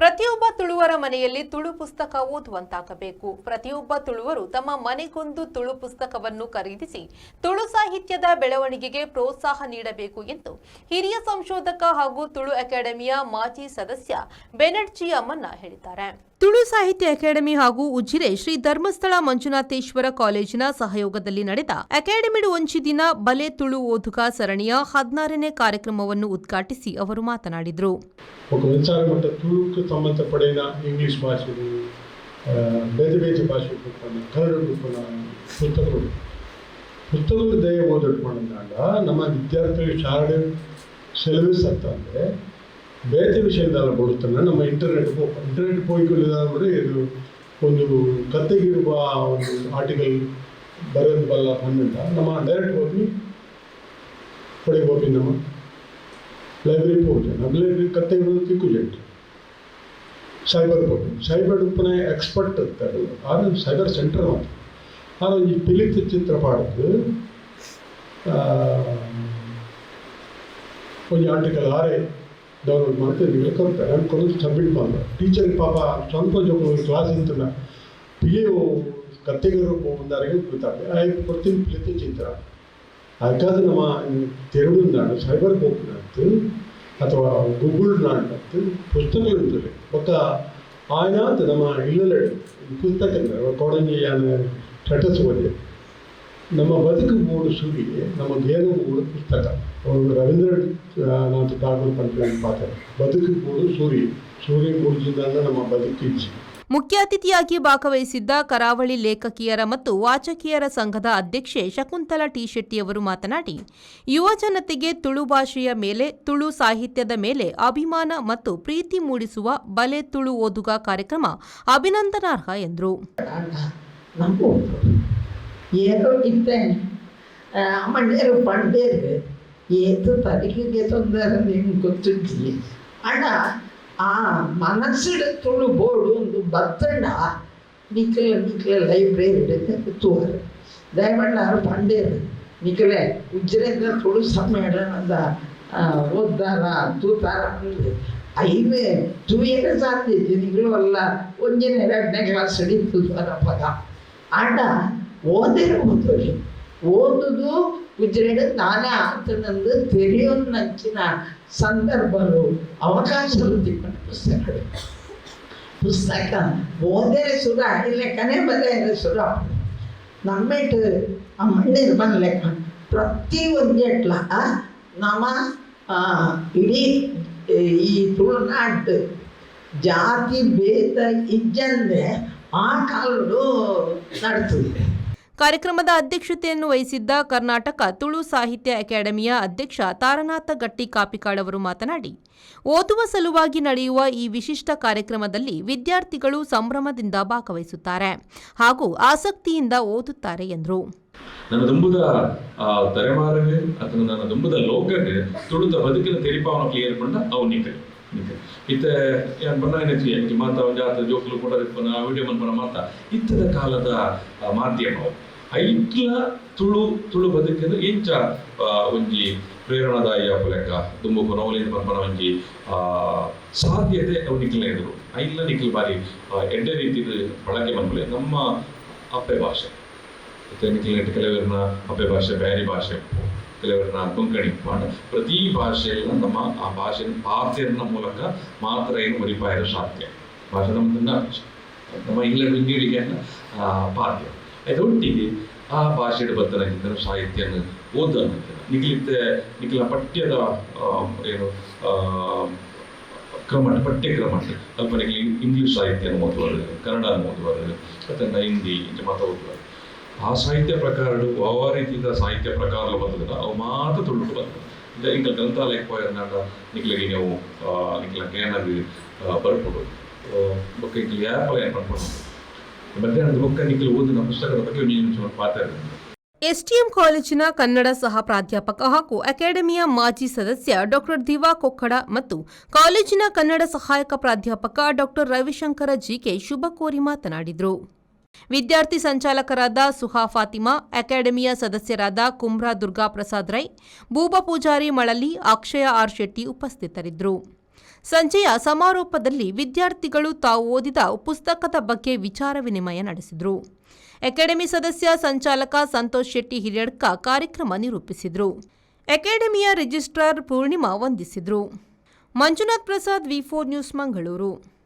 ಪ್ರತಿಯೊಬ್ಬ ತುಳುವರ ಮನೆಯಲ್ಲಿ ತುಳು ಪುಸ್ತಕ ಓದುವಂತಾಗಬೇಕು. ಪ್ರತಿಯೊಬ್ಬ ತುಳುವರು ತಮ್ಮ ಮನೆಗೊಂದು ತುಳು ಪುಸ್ತಕವನ್ನು ಖರೀದಿಸಿ ತುಳು ಸಾಹಿತ್ಯದ ಬೆಳವಣಿಗೆಗೆ ಪ್ರೋತ್ಸಾಹ ನೀಡಬೇಕು ಎಂದು ಹಿರಿಯ ಸಂಶೋಧಕ ಹಾಗೂ ತುಳು ಅಕಾಡೆಮಿಯ ಮಾಜಿ ಸದಸ್ಯ ಬೆನರ್ಜಿ ಅಮ್ಮನ್ನ ಹೇಳಿದ್ದಾರೆ. ತುಳು ಸಾಹಿತ್ಯ ಅಕಾಡೆಮಿ ಹಾಗೂ ಉಜಿರೆ ಶ್ರೀ ಧರ್ಮಸ್ಥಳ ಮಂಜುನಾಥೇಶ್ವರ ಕಾಲೇಜಿನ ಸಹಯೋಗದಲ್ಲಿ ನಡೆದ ಅಕಾಡೆಮಿ ಒಂಜಿ ದಿನ ಬಲೆ ತುಳು ಓದುಗ ಸರಣಿಯ 16ನೇ ಕಾರ್ಯಕ್ರಮವನ್ನು ಉದ್ಘಾಟಿಸಿ ಅವರು ಮಾತನಾಡಿದರು. ఒక ವಿಚಾರ ಮಟ್ಟ ತುಳುಕು ಸಂಬಂಧಪಡಿನ ಇಂಗ್ಲೀಷ್ ಭಾಷೆಡು, ಬೇರೆ ಬೇರೆ ಭಾಷೆ ಉಪ್ಪುನ, ಕನ್ನಡ ಉಪ್ಪುನ ಪುಸ್ತಕಗಳು. ಪುಸ್ತಕಗಳು ದಯ ಓದಿಟ್ಕೊಂಡಾಗ ನಮ್ಮ ವಿದ್ಯಾರ್ಥಿಗಳು ಶಾಲೆ ಸಿಲೆಬಸ್ ಅಂತಂದರೆ ಬೇರೆ ವಿಷಯದಲ್ಲ ಬರುತ್ತಾನೆ. ನಮ್ಮ ಇಂಟರ್ನೆಟ್ ಇಂಟರ್ನೆಟ್ ಹೋಗಿಕೊಳ್ಳಿದ್ರೆ ಇದು ಒಂದು ಕತ್ತೆಗಿರುವ ಒಂದು ಆರ್ಟಿಕಲ್ ಬರೆಯೋದು ಬಲ್ಲ ಪನ್ನಂಡ ನಮ್ಮ ಡೈರೆಕ್ಟ್ ಹೋಗಿ ಕೊಡೆಗೆ ಹೋಗಿ ನಮ್ಮ ಲೈಬ್ರರಿ ಹೋಗಿ, ನಮ್ಮ ಲೈಬ್ರರಿ ಕತ್ತೆ ತಿಕ್ಕುಜೆಂಟ್ ಸೈಬರ್ ಹೋಗಿ, ಸೈಬರ್ ಉಪ್ಪನ ಎಕ್ಸ್ಪರ್ಟ್ ಇರ್ತಾರೆ. ಆದ್ರೆ ಸೈಬರ್ ಸೆಂಟರ್ ಮಾತ್ರ. ಆದ್ರೆ ಈ ಪಿಲಿತ ಚಿತ್ರ ಪಾಡ್ದು ಒಂಜಿ ಆರ್ಟಿಕಲ್ ಆರೆ ಡೌನ್ಲೋಡ್ ಮಾಡ್ತಾರೆ, ನಿಮಗೆ ಕೊಡ್ತಾರೆ. ನಾನು ಕೊಡೋದು ಸಬ್ಮಿಟ್ ಮಾಡ್ತಾರೆ. ಟೀಚರ್ಗೆ ಪಾಪ ಸ್ವಂತ ಜೋಕುಲು ಕ್ಲಾಸ್ ಇತ್ತಲ್ಲ, ಪಿ ಎ ಕತ್ತೆಗರು ಒಂದಾರಿಗೆ ಗೊತ್ತಾಗ್ತದೆ. ಆಯ್ತು, ಕೊಡ್ತೀನಿ ಪಿಲಿತ ಚಿತ್ರ. ಅದಕ್ಕಾದ ನಮ್ಮ ತೆರವುಂದಾಂಡ ಸೈಬರ್ ಹೋಗ್ನಾಗ್ತು ಅಥವಾ ಗೂಗಲ್ ನಾಂಡತ್ತು ಪುಸ್ತಕಗಳು ಇರ್ತದೆ. ಬೊಕ್ಕ ಆಯ್ನಾತ್ ನಮ್ಮ ಇಲ್ಲಲೆ ಪುಸ್ತಕ ಕೊಡಂಜಿ ಸ್ಟೇಟಸ್ ಓದಿ, ನಮ್ಮ ಬದುಕು ಮೂಡು ಸೂರಿಗೆ, ನಮ್ಮ ಧ್ಯೇಯ ಮೂಡು ಪುಸ್ತಕ. ಒಂದು ರವೀಂದ್ರನಾಥ್ ಠಾಗೂರ್ ಪಂಪ ಪಾತ್ರ, ಬದುಕು ಮೂಡು ಸೂರ್ಯ, ಸೂರ್ಯ ಮೂಡಿಸಿದಾಗ ನಮ್ಮ ಬದುಕು ಇಚ್ಛೆ. ಮುಖ್ಯ ಅತಿಥಿಯಾಗಿ ಭಾಗವಹಿಸಿದ್ದ ಕರಾವಳಿ ಲೇಖಕಿಯರ ಮತ್ತು ವಾಚಕಿಯರ ಸಂಘದ ಅಧ್ಯಕ್ಷೆ ಶಕುಂತಲಾ ಟಿ ಶೆಟ್ಟಿಯವರು ಮಾತನಾಡಿ, ಯುವ ಜನತೆಗೆ ತುಳು ಭಾಷೆಯ ಮೇಲೆ, ತುಳು ಸಾಹಿತ್ಯದ ಮೇಲೆ ಅಭಿಮಾನ ಮತ್ತು ಪ್ರೀತಿ ಮೂಡಿಸುವ ಬಲೆ ತುಳು ಓದುಗ ಕಾರ್ಯಕ್ರಮ ಅಭಿನಂದನಾರ್ಹ ಎಂದರು. ನಮ್ಮ ಏರೋ ಇತ್ತೆ ಅಮ್ಮಂಡೇರು ಪಂಡೇರು ಏತು ತರಿಕೆಗೆ ತೊಂದರೆ ನಿಮ್ಗೆ ಗೊತ್ತುಂಟಿ ಅಣ್ಣ. ಆ ಮನಸ್ಸಿಡ ತುಳು ಬೋರ್ಡು ಒಂದು ಬತ್ತಂಡ ನಿಖಲ ನಿಖಲ ಲೈಬ್ರರಿ ತೂವರು ದಯಮಣ್ಣಾರು ಪಂಡೇರು ನಿಖಲೆ ಉಜ್ಜರಿಂದ ತುಳು ಸಮ್ಮೇಳನದ ಓದ್ದಾರ ತೂತಾರ. ಐವೇ ತೂಯರೆ ಸಾಧ್ಯ ನಿಗಳು ಅಲ್ಲ, ಒಂಜನೇ ಎರಡನೇ ಕ್ಲಾಸ್ ಹಿಡಿತು ಪದ. ಆಂಡ ಓದೇರು ಓದೋಲಿ ಓದುದು ಉಜ್ರೆಡ್ ನಾನೇ ಆತನಂದು ತೆರೆಯೊಂದಂಚಿನ ಸಂದರ್ಭಗಳು ಅವಕಾಶಗಳು ತಿಕ್ಕೊಂಡು ಪುಸ್ತಕಗಳು ಪುಸ್ತಕ ಓದರೆ ಸುರ ಲೆಕ್ಕನೇ ಬರೆಯರೆ ಸುರ. ನಮ್ಮೇಟ್ ಆ ಮಣ್ಣಿನ ಬಂದ ಲೆಕ್ಕ ಪ್ರತಿ ಒಂಜೆಟ್ಲ ನಮ್ಮ ಇಡೀ ಈ ತುಳುನಾಡು ಜಾತಿ ಭೇದ ಇಜ್ಜಂದೆ ಆ ಕಾಲಡು ನಡ್ತದೆ. ಕಾರ್ಯಕ್ರಮದ ಅಧ್ಯಕ್ಷತೆಯನ್ನು ವಹಿಸಿದ್ದ ಕರ್ನಾಟಕ ತುಳು ಸಾಹಿತ್ಯ ಅಕಾಡೆಮಿಯ ಅಧ್ಯಕ್ಷ ತಾರನಾಥ ಗಟ್ಟಿ ಕಾಪಿಕಾಡ್ ಅವರು ಮಾತನಾಡಿ, ಓದುವ ಸಲುವಾಗಿ ನಡೆಯುವ ಈ ವಿಶಿಷ್ಟ ಕಾರ್ಯಕ್ರಮದಲ್ಲಿ ವಿದ್ಯಾರ್ಥಿಗಳು ಸಂಭ್ರಮದಿಂದ ಭಾಗವಹಿಸುತ್ತಾರೆ ಹಾಗೂ ಆಸಕ್ತಿಯಿಂದ ಓದುತ್ತಾರೆ ಎಂದರು. ನನ್ನ ದುಂಬುದ ತಲೆಮಾರಿಗೆ ಅಥವಾ ನನ್ನ ದುಂಬುದ ಲೋಕಕ್ಕೆ ತುಳುತ ಬದುಕಿನ ತೆರಿಪಾವನ ಕ್ಲಿಯರ್ ಪಂಡ ಅವು ನಿಕಲ್ ನಿಕಲ್ ಇತ್ತೆ ಯಾನ್ ಪಂಡ ನೆಚ್ಚಿ ಎಂಕಿ ಮಾತ ಒಂಜಾತ ಜೋಕುಲು ಕೂಡ ಇಪ್ಪನ ವಿಡಿಯೋ ಮನ್ಪನ ಮಾತ ಇತ್ತದ ಕಾಲದ ಮಾಧ್ಯಮ ಅವು. ಐಟ್ಲ ತುಳು ತುಳು ಬದುಕಿನ ಇಂಚ ಒಂಜಿ ಪ್ರೇರಣಾದಾಯಿ ಲೆಕ್ಕ ದುಂಬು ಕೊನವಲಿಂದ ಪನ್ಪನ ಒಂಜಿ ಸಾಧ್ಯತೆ ಅವು ನಿಕ್ಲ್ನ ಎದುರು. ಐನ್ಲ ನಿಕ್ಲ್ ಬಾರಿ ಎಡ್ಡೆ ರೀತಿದ ಬಳಕೆ ಮನ್ಪುಲೆ. ನಮ್ಮ ಅಪ್ಪೆ ಭಾಷೆ ಇತ್ತೆ ನಿಕ್ಲ್ ಕೆಲವರನ್ನ ಅಪ್ಪೆ ಭಾಷೆ ಬ್ಯಾರಿ ಭಾಷೆ ಉಪ್ಪು, ಕೆಲವರನ್ನ ಕೊಂಕಣಿ ಉಪ್ಪು. ಆಂಡ ಪ್ರತಿ ಭಾಷೆಯಲ್ಲ ನಮ್ಮ ಆ ಭಾಷೆನ ಪಾತೆರ್ನ ಮೂಲಕ ಮಾತ್ರ ಏನು ಒರಿಪಾಯಲು ಸಾಧ್ಯ. ಭಾಷೆ ನಮ್ಮದನ್ನ ನಮ್ಮ ಇಂಗ್ಲೆಂಡ್ ನೀಡಿಗೆ ಪಾತ್ಯ ಆಯ್ತು. ಒಟ್ಟಿಗೆ ಆ ಭಾಷೆಡ್ ಬತ್ತನ ಸಾಹಿತ್ಯನ ಓದನ್ನು ನಿಖಲಿತ್ತೆ ನಿಖಲ ಪಠ್ಯದ ಏನು ಕ್ರಮ, ಪಠ್ಯಕ್ರಮ ಅಲ್ಪ ನಿಖಲ್ ಇಂಗ್ಲೀಷ್ ಸಾಹಿತ್ಯನ ಓದುವರು, ಕನ್ನಡ ಓದುವರು, ಮತ್ತೆ ಹಿಂದಿ ಇಂಚ ಮಾತ ಓದುವರು. ಆ ಸಾಹಿತ್ಯ ಪ್ರಕಾರಡು ಯಾವ ರೀತಿಯ ಸಾಹಿತ್ಯ ಪ್ರಕಾರలు ಬರ್ತದಲ್ಲ, ಅವು ಮಾತ್ರ ತುಳುಟು ಬರ್ತದೆ. ಈಗ ಇಂಕಲ್ ಗ್ರಂಥಾಲಯಕ್ಕೆ ಪೋಯರ್ನಾಂಡ ನಿಕ್ಲೆಗೆ ನೀವು ನಿಕ್ಲ ಜ್ಞಾನಗ್ ಬರ್ಪುಡು. ಬೊಕ್ಕ ಇಂಕಲ್ ಯಾಪಲ ಏನು ಪನ್ಪುಂಡು ಮಧ್ಯಾಹ್ನದ ಬೊಕ್ಕ ನಿಕ್ಲು ಓದಿನ ಪುಸ್ತಕದ ಬಗ್ಗೆ ಒಂಜಿ ನಿಮಿಷ ಪಾತೆರ. ಎಸ್ಡಿಎಂ ಕಾಲೇಜಿನ ಕನ್ನಡ ಸಹ ಪ್ರಾಧ್ಯಾಪಕ ಹಾಗೂ ಅಕಾಡೆಮಿಯ ಮಾಜಿ ಸದಸ್ಯ ಡಾಕ್ಟರ್ ದಿವಾ ಕೊಕ್ಕಡ ಮತ್ತು ಕಾಲೇಜಿನ ಕನ್ನಡ ಸಹಾಯಕ ಪ್ರಾಧ್ಯಾಪಕ ಡಾಕ್ಟರ್ ರವಿಶಂಕರ ಜಿಕೆ ಶುಭ ಕೋರಿ ಮಾತನಾಡಿದರು. ವಿದ್ಯಾರ್ಥಿ ಸಂಚಾಲಕರಾದ ಸುಹಾ ಫಾತಿಮಾ, ಅಕಾಡೆಮಿಯ ಸದಸ್ಯರಾದ ಕುಮ್ರಾ ದುರ್ಗಾ ಪ್ರಸಾದ್ ರೈ, ಬೂಬಾ ಪೂಜಾರಿ ಮಳಲಿ, ಅಕ್ಷಯ ಆರ್ ಶೆಟ್ಟಿ ಉಪಸ್ಥಿತರಿದ್ದರು. ಸಂಜೆಯ ಸಮಾರೋಪದಲ್ಲಿ ವಿದ್ಯಾರ್ಥಿಗಳು ತಾವು ಓದಿದ ಪುಸ್ತಕದ ಬಗ್ಗೆ ವಿಚಾರ ವಿನಿಮಯ ನಡೆಸಿದರು. ಅಕಾಡೆಮಿ ಸದಸ್ಯ ಸಂಚಾಲಕ ಸಂತೋಷ್ ಶೆಟ್ಟಿ ಹಿರಿಯಡ್ಕ ಕಾರ್ಯಕ್ರಮ ನಿರೂಪಿಸಿದರು. ಅಕಾಡೆಮಿಯ ರಿಜಿಸ್ಟ್ರಾರ್ ಪೂರ್ಣಿಮಾ ವಂದಿಸಿದರು. ಮಂಜುನಾಥ್ ಪ್ರಸಾದ್, ವಿ4 ನ್ಯೂಸ್, ಮಂಗಳೂರು.